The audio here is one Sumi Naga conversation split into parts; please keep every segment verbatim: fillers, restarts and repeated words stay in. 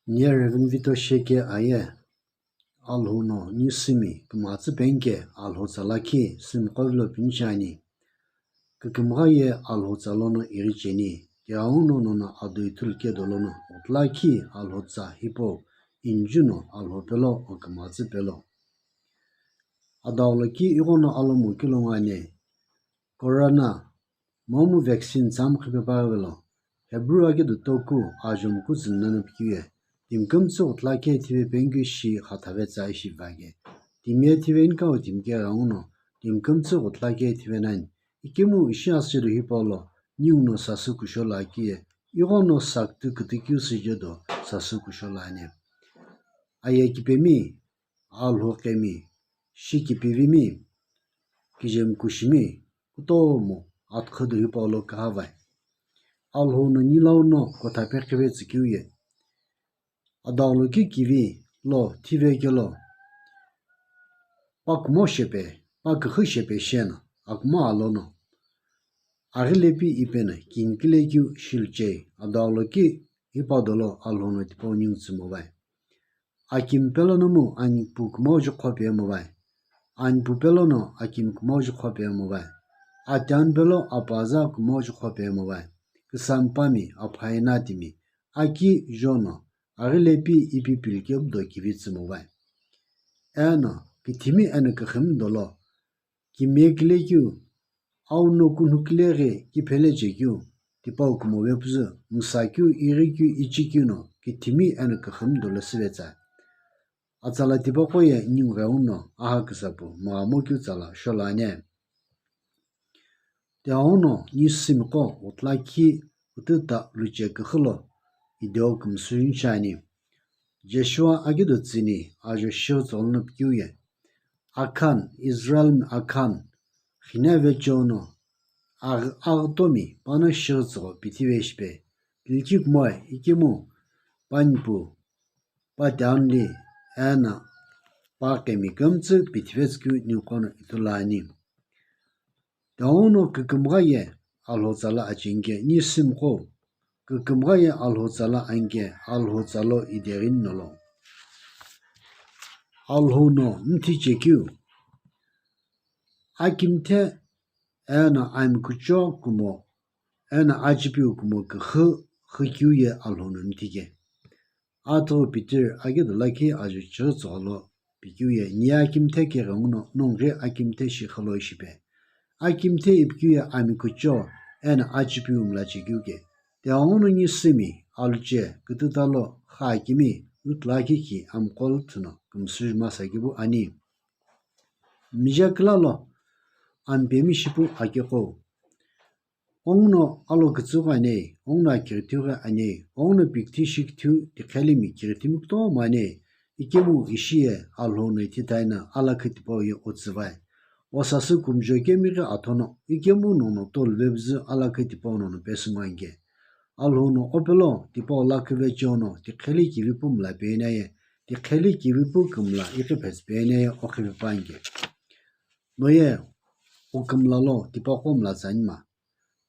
Nye Reverend Vito Sheke aye Alhou no nisümi kümatsü penke Alhou tsa lakhi sümqo vilo pinichani. Kükümgha ye Alhou tsa lono ighicheni, keghenguno nono adoi thuluke dolono otlakhi Alhou tsa hipau injuno Alhou pelo o kümatsü pelo. Adaulo ki ighono alomu kilo ngani, corona momu vaccine tsamkhipe pavelo, Hebrew agi do toku ajumku zünnano pikiye, timkümtsü otlakhe thive pengyu shi khathave tsa ishi vage. Timye thive inkau timke ghenguno, timkümtsü otlakhe thive nani. Ikemu ishi asülu hipaulo, niu no sasü kusho lakiye, ighono saktu kütükyu süjedo sasü kusho lani. Aye kipemi, Alhou kemi, shi kipivimi, kijem kushimi, kutomo atkhudu hipaulo kahavai. Alhou no nilau no kothape khive tsükeu ye. Adaulo ki kivi lo thive kelo. Pa kumo shepe, pa küxü shepe shena, akumo alono. Aghile pi ipena kinkile keu shiluchei, adaulo ki ipadolo Alhou no tipau ningu tsümo vai. Akimi pelo nomu anipu kumo juqho pe movai. Anipu pelo no akimi kumo juqho pe movai. Atian pelo apaza kumo juqho pe movai. Küsampami, aphainatimi, aki jono, aghile pi ipi pilkepu do kivi tsümo vai. Eno, kithimi eno küxümi dolo, kimiye kile keu, au no kunhu kile ghi kiphele chekeu, tipau kumo vepüzü, msa keu, ighi keu, ichi keu no, kithimi eno küxümi dolo süvetsa. Atsala tipaqo ye ningu ghenguno, aha küsapu, mghamo keu tsala, sholane. Tiaghono nisümiqo otlakhi utüta luche küxü lo ideo kümsüjü shiani. Joshua agido tsüni ajo shighi tsügholono pikeu ye. Akhan, Israelmi Akhan, xine vecheono, agh-, aghütomi pano shighi tsügho pithive shipe, tilki kumoe, ikemu, panipu, pa tianli, ena, pa kemi kümtsü pithive tsükeu niuqo no ithulu ani. Tiaghono kükümgha ye Alhou tsa lo achengike nisümiqo, kükümgha ye Alhou tsa lo anike Alhou tsa lo ideghini nolo. Alhou no mthi chekeu, akimthe eno amikucho kumo, eno achipiu kumo küxü xükeu ye Alhou no mthike. Atughu Peter agido lakhi ajo chighi tsügholo pikeu ye, niye akimthe keghenguno nongu ghi akimthe shi xülo ishipe. Akimthe ipikeu ye amikucho eno achipiu mla chekeu ke. Tiaghono nisümi, aluche, kütüta lo, xakimi, utulakhi ki amqo lüthuno kümsüjü masa kipu ani. Mija küla lo, ampemi shipu akeqo. Onguno alo kütsüghi ani, onguno akighithi ghi ani, onguno pikthi shikithiu tiqhelimi kighithi mi kutomo ani, ikemu ishi ye Alhou no ithi thaina alakhi tipau ye otsüvai. Osasü kumjo kemi ghi athono, ikemu nono tolu vepüzü alakhi tipau nono pesü ngo anike. Alhou no opelo tipau lakhi vecheono tiqheli kivipu mla peni aye, tiqheli kivipu kümla iqi phetsü peni aye oqhipe panike. Noye okümla lo tipaqo mla tsanima.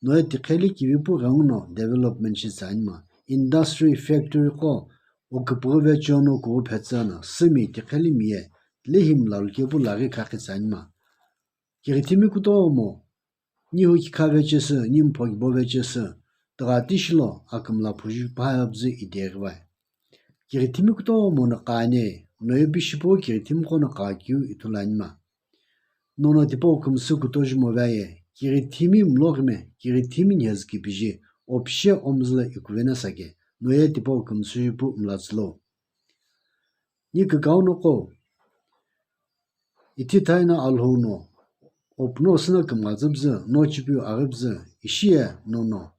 Noye tiqheli kivipu ghenguno development shi tsanima. Industry factory qo oküpüghü vecheono kughu phetsüno sümi tiqhelimi ye tilehi mla lukepu laghi khaqhi tsanima. Kighithi mi kutomo, nihu kikha vechesü, nimpho kibo vechesü, tugha tishi lo akümla phuju pha püzü ideghivai. Kighithi mi kutomo no qani, noye pishipu kighithi mi qo no qa keu ithulu anima. Nono tipau kümsü kutojumo vaye, kighithi mi mloghime, kighithi mi nhezü kipiji, opishe omzülo ikuvena sake, noye tipau kümsü jupu mla tsülo. Ni kükau noqo, ithi thaina Alhou no, opuno osüna kümgha tsüpüzü, no chipiu aghipüzü, ishi ye nono,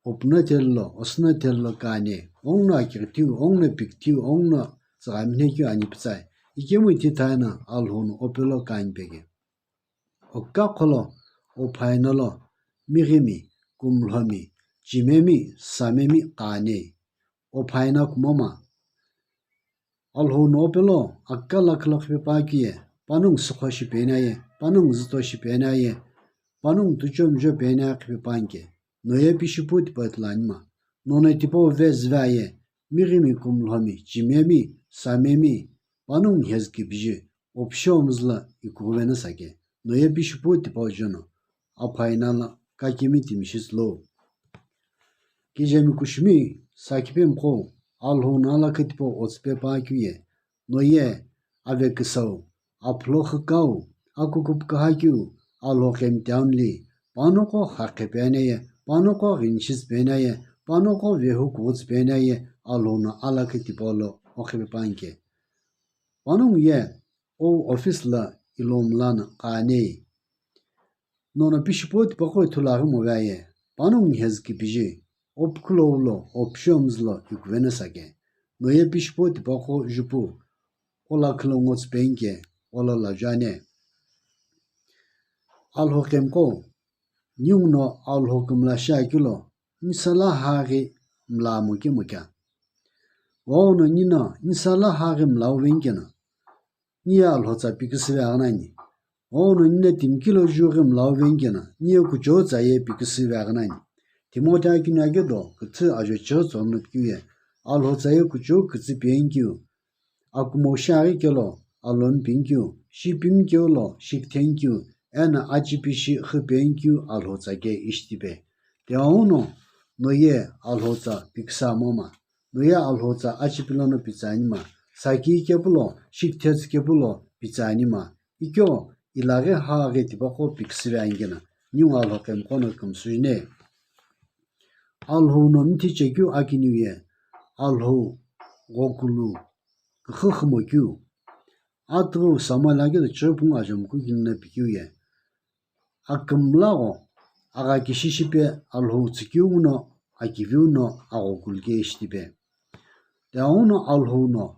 opuno thello, osüna thello kani, onguno akiqhitiu, onguno pikithiu, onguno tsüghami nhekeu ani pütsai, ikemu ithi thaina Alhou no opelo kani peke. Okha qholo, ophaina lo, mighimi, kumlhomi, chimemi, samemi kani, ophaina kumoma. Alhou no opelo, akha lakhi lo qhipe pa kiye, panongu süqho shi peni aye, panongu zütho shi peni aye, panongu tuchomjo peni aye qhipe panike. Noye pishipu tipau ithulu anima. Nono tipau vezi vaye, mighimi kumlhomi, chimemi, samemi, panongu hezü kipiji, opushomuzu lo ikughuve na sake, noye pishipu tipau jono, aphaina lo kakemi timishi tsülo. Kijemi kushimi, sakipemiqo, Alhou no alakha tipau otsüpe pa keu ye, noye, aveküsau, aphulo khükau, akukupu kahakeu, Alhou qhemtiaunli, panoqo xaqhepeni aye, panoqo ghinishitsüpeni aye, panoqo vehu kughutupeni aye, Alhou no alakha tipau lo oqhipe panke. Panongu ye, o office lo ilo mla no qanei. Nono pishipu tipaqo ithulu aghi movaye, panongu hezü kipiji, opukhulo lo, opushomuzu lo ikughuve na sake, noye pishipu tipaqo jupu, olakhilo ngotsüpenke, olo lajane. Alhou qhemiqo, ninguno Alhou kümla shiakeu lo, nisala haghi mla moke moke. Ghenguno nino nisala haghi mla wuvenkeno, niye Alhou tsa piküsüve aghi nani. Ghenguno nino timi kilo jughi mla wuvenkeno, niye kuchou tsa ye piküsüve aghi nani. Timothy akiniu akedo küthü ajo cheu tsono pikeu ye, Alhou tsa ye kuchou kütsü penkeu, akumo shiaghi kelo, alomi penkeu, shipimi keu lo, shikitheni keu, eno achipishi xü penkeu Alhou tsa ke ishitipe. Tighenguno, noye Alhou tsa piküsü amoma. Noye Alhou tsa achipi lono pitsü anima, saki kepu lo, shikithetsü kepu lo pitsü anima. Ikyo, ilaghi haghi tipaqo piküsüve ankeno, ningu Alhou qhemiqo no kümsüjüne. Alhou no mithi chekeu akiniu ye, Alhou ghokulu küxü xümo keu. Atughu Samuel akedo cheu pungu ajo muku kini no pikeu ye, akümla gho, agha kishi shipe Alhou tsükeu nguno, akiviu no aghokulu ke ishitipe. Tighenguno Alhou no,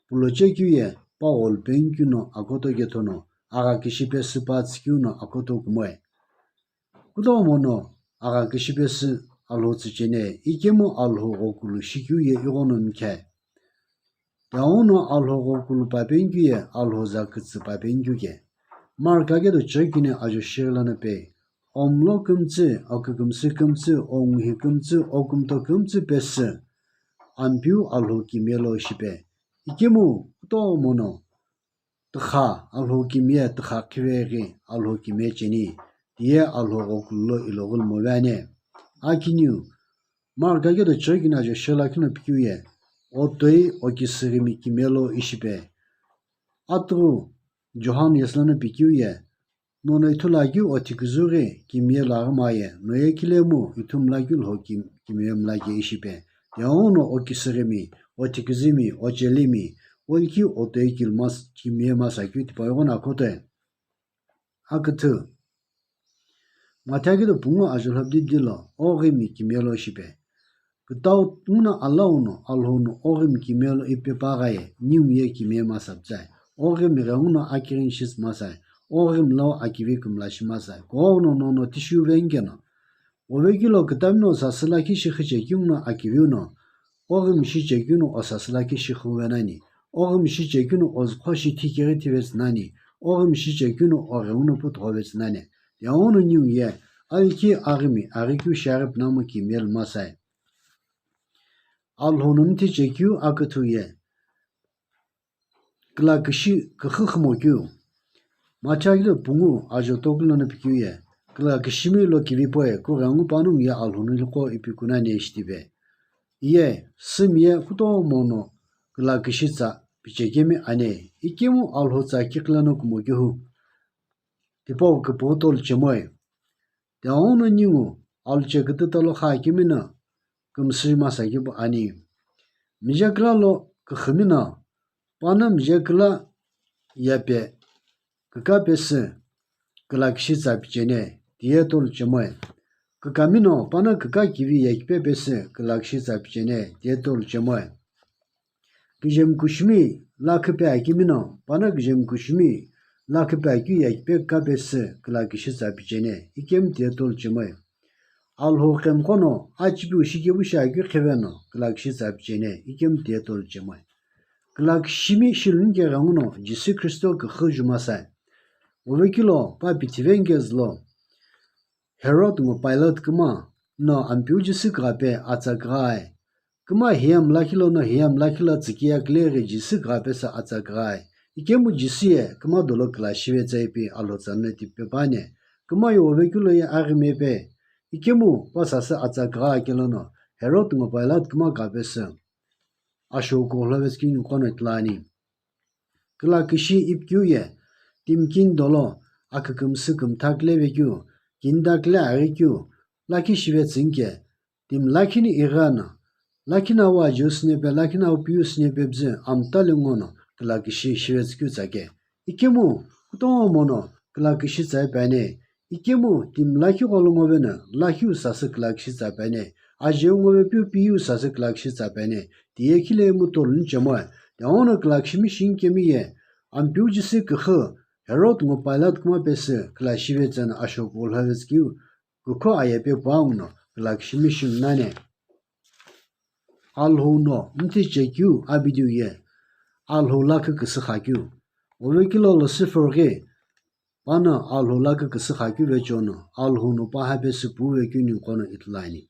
pulo chekeu ye, pa gholu penkeu no akoto kethono, agha kishi pesü pa tsükeu no akoto kumoe. Kutomo no agha kishi pesü Alhou tsücheni, ikemu Alhou ghokulu shikeu ye ighono mikhae. Tighenguno Alhou ghokulu pa penkeu ye Alhou za kütsü pa penkeu ke. Mark akedo cheu kini ajo shighi lono pe, omlo kümtsü, okükümsü kümtsü, onguhi kümtsü, okümto kümtsü pesü, Ampeu Alhou kimiye lo shipe. Ikemu kutomo no, tükha, Alhou kimiye tükha khiveghi, Alhou kimiye cheni, tiye Alhou ghokulu lo iloghulu movane. Akiniu, Mark akedo cheu kini ajo shighi lakhi no pikeu ye, otoi okisüghimi kimiye lo ishipe. Atughu John yesü lono pikeu ye, nono ithulu akeu othiküzüghi kimiye lo aghi maye, noye khilemu ithumla keu Alhou kim-, kimiye mla ke ishipe. Tighenguno okisüghimi, othiküzümi, ochelimi, olikhi otoi kilmas-, kimiye masa keu tipau ighono akotoe. Aküthü. Mathayo akedo pungu ajo lhobidi dilo, oghimi kimiye lo shipe. Kütau nguno alau no, Alhou no oghimi kimiye lo ipi paghaye, ningu ye kimiye masa pütsae. Oghimi ghengu no akighini shitsü masae, oghimi lo akivi kümla shi masae. Ghenguno nono tishiuve nkeno, ghove kilo kütami no sasü lakhi shi xü chekeu nguno akiviu no, oghimi shi chekeu no osasü lakhi shi xüve nani, oghimi shi chekeu no ozüqho shi thikighi thivetsü nani, oghimi shi chekeu no oghenguno puthughovetsü nani. Tighenguno ningu ye, alikhi aghimi, aghikeu shiaghi pünamu kimiye lo masae. Alhou no mithi chekeu aküthü ye, külakishi küxü xümo keu. Mathayo akedo pungu ajo tokulu lono pikeu ye, külakishimi lo kivi poe, kughengu panongu ye Alhou no liqo ipi kunani ishitipe. Iye, sümi ye kutomo no külakishi tsa pichekemi ani, ikemu Alhou tsa kiqi lono kumo kehu. Tipau küpüghü tolu chemoe. Tighenguno ningu, aluche kütüta lo kha akemi no, kümsüi masa kepu ani. Mije küla lo küxümi no, pano mije küla yape küka pesü külakishi tsa picheni, tiye tolu chemoe. Kükami no, pano küka kivi yakipe pesü külakishi tsa picheni, tiye tolu chemoe. Kijemi kushimi lakhi pe akemi no, pano kijemi kushimi lakhi pe akeu yakipe küka pesü külakishi tsa picheni, ikemu tiye tolu chemoe. Alhou qhemiqo no, achipiu shikepu shiakeu qhive no, külakishi tsa picheni, ikemu tiye tolu chemoe. Külakishimi shiluni keghenguno, Jisü Khristo küxü ju masae. Ghove kilo, pa pithive ngezü lo, Herod ngo Pilate küma, no Ampeu Jisü kughape atsa kughae, Küma hiye mlakhi lono hiye mlakhi lo tsükiye küle ghi Jisü kugha pesü atsa kughai. Ikemu Jisü ye küma dolo küla shive tsa ipi Alhou tsa no tipe püani. Küma yove keu lo ye aghi mepe. Ikemu pa sasü atsa kugha ake lono Herod ngo Pilate küma kugha pesü ashou kugholo vetsü keu niqo no ithulu ani. Küla kishi ipi keu ye, timi kini dolo, akükümsü kümtha küle vekeu, kini da küle aghi keu, lakhi shive tsü nike, timi lakhini ighi no, lakhini awu ajiu sünepe, lakhini awu piu sünepe püzü, amta lingu no, küla kishi shive tsü keu tsa ke. Ikemu, kutomo no, küla kishi tsa ipüani, Ikemu timi lakhi gholo ngove no, lakhiu sasü küla kishi tsa ipüani, ajiu ngove piu piu sasü küla kishi tsa ipüani, tiye khile mu tolu ni chemoe, tighenguno küla kishimi shi nikemi ye, Ampeu Jisü küxü, Herod ngo Pilate küma pesü küla shive tsü no ashou kugholo vetsü keu, kükho aye pe puanghu no küla kishimi shi nani. Alhou no mthi chekeu abidiu ye, Alhou lakhi küsü khakeu. Ove keu lo Lucifer ghi, pano Alhou lakhi küsü khakeu vecho no, Alhou no pa ha pesü pu vekeu niqo no ithulu ani.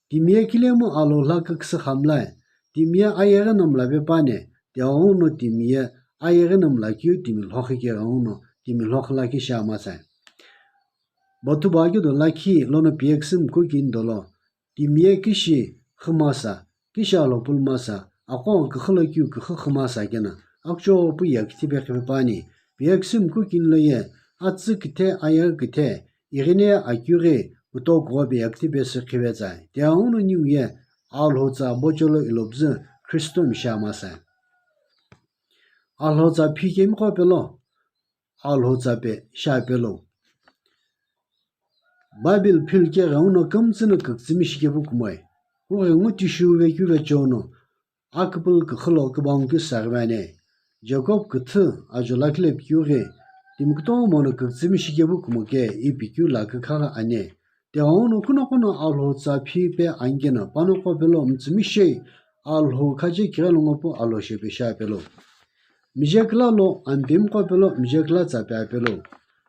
Timi ye kilemu Alhou lakhi küsü khamlae, timi ye ayeghi no mlape püani, tighenguno timi ye ayeghi no mlakeu timi lhokhi keghenguno, timi lhokhi lakhi shi amasae. Bothu ba keu do lakhi lono piyeküsü mkukini dolo, timi ye kishi khümasa, kishi alhopulu masa, aqo küxü lo keu küxü khümasa keno, akuchou pu ye küthipe qhipe püani, piyeküsü mkukini lo ye, atsü küthe, ayeghi küthe, ighine akeu ghi, kutomo kutomo pe ye küthipe sü qhive tsa, tighenguno ningu ye, Alhou tsa bocholo ilo püzü, Khristo mishi amasae. Alhou tsa phi kemiqo pelo, Alhou tsa pe shi apelo. Bible phil keghenguno kümtsü no küktsümi shikepu kumoe. Kughengu tishiu vekeu vecho no, aküpülü küxü lo kübau keu saghi vani. Jacob küthü ajo lakhi lo pikeu ghi, timi kutomo no küktsümi shikepu kumo ke ipi keu lakhi khaghi ani. Tighenguno kunoqo no Alhou tsa phi pe ani keno, pano qo pelo mütsümi shi, Alhou khache kighe lo ngo pu Alhou shepe shi apelo. Mije küla lo Ampeu miqo pelo mije küla tsa pe apelo.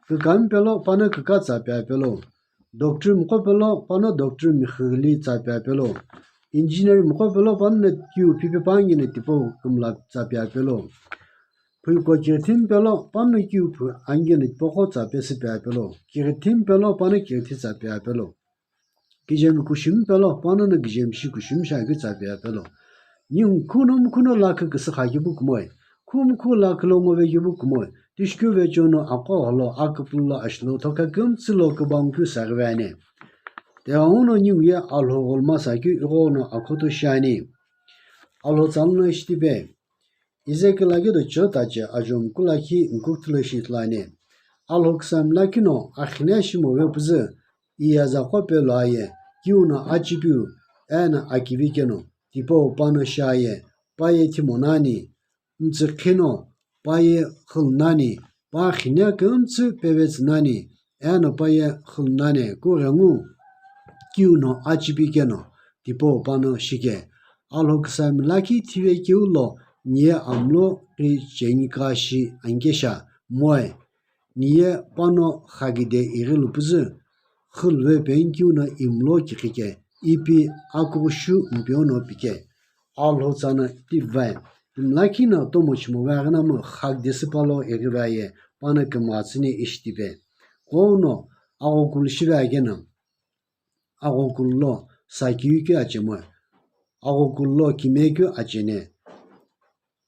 Kükami pelo pano küka tsa pe apelo. Doctor miqo pelo pano doctor mikhili tsa pe apelo. Engineer miqo pelo pano no kiu phipe püani no tipau kümla tsa pe apelo. Phuko kighithimi pelo pano kiu phu ani no tipaqo tsa pesü pe apelo. Kighithimi pelo pano kighithi tsa pe apelo. Kijemi kushimi pelo pano no kijemi shi kushimi shi akeu tsa pe apelo. Ningu khuno mkhuno lakhi küsü khakepu kumoe. Khumkhu lakhi lo ngovekepu kumoe. Tishikeu vecho no aqo gholo aküpülü lo ashilo thokha kümtsü lo kübau keu saghi vani. Tighenguno ningu ye Alhou gholo masa keu ighono akhoto shi ani. Alhou tsa lono ishi tipe. Ezekiel akedo chighi tache ajo mkulu lakhi mkukthilo ishi ithulu ani. Alhou küsami lakhi no akhine shimo vepüzü, iyaza qo pelo aye, kiu no achipiu, eno akivi keno, tipau pano shi aye, pa ye thimo nani, mütsükhi no, pa ye xülu nani, pa akhine kümtsü pevetsü nani, eno pa ye xülu nani kughengu kiu no achipi keno, tipau pano shike. Alhou küsami lakhi thive keu lo niye amlo ghi cheni ka shi ankesha moe. Niye pano khakide ighi lupüzü, xülu vepeni keu no imlo kiqike, ipi akughu shu mpeo no pike. Alhou tsa no tivae, timi lakhi no tomo chimo veghi no mu khakide süpalo ighi vaye, pano kümo atsüni ishi tipe. Qo no aghokulu shive akeno, aghokulu lo sakiu keu achemo, aghokulu lo kime keu achene.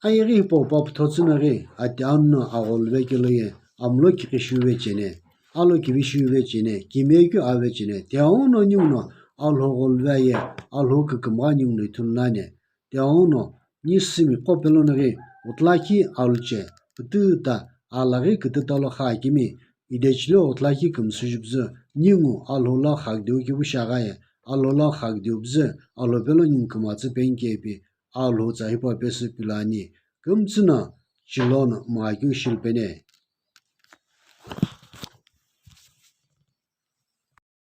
Ayeghi hipau pa püthotsü no ghi ati anu no agholu vekelo ye, amlo kiqi shiu vechene, alo kivi shiu vechene, kime keu aa vechene, tighenguno ningu no Alhou gholu vaye, Alhou kükümgha ningu no ithulu nani. Tighenguno ni sümi qo pelo no ghi, utulakhi aluche, pütüta, alaghi kütüta lo kha akimi, idechilo utulakhi kümsü jupüzü, ningu Alhou lo khakideu kipu shi aghaye, Alhou lo khakideu püzü, Alhou pelo ningu kümo atsü peni kepi, Alhou tsa hipau pesü pilo ani, kümtsü no chilo no mgha keu shilupeni.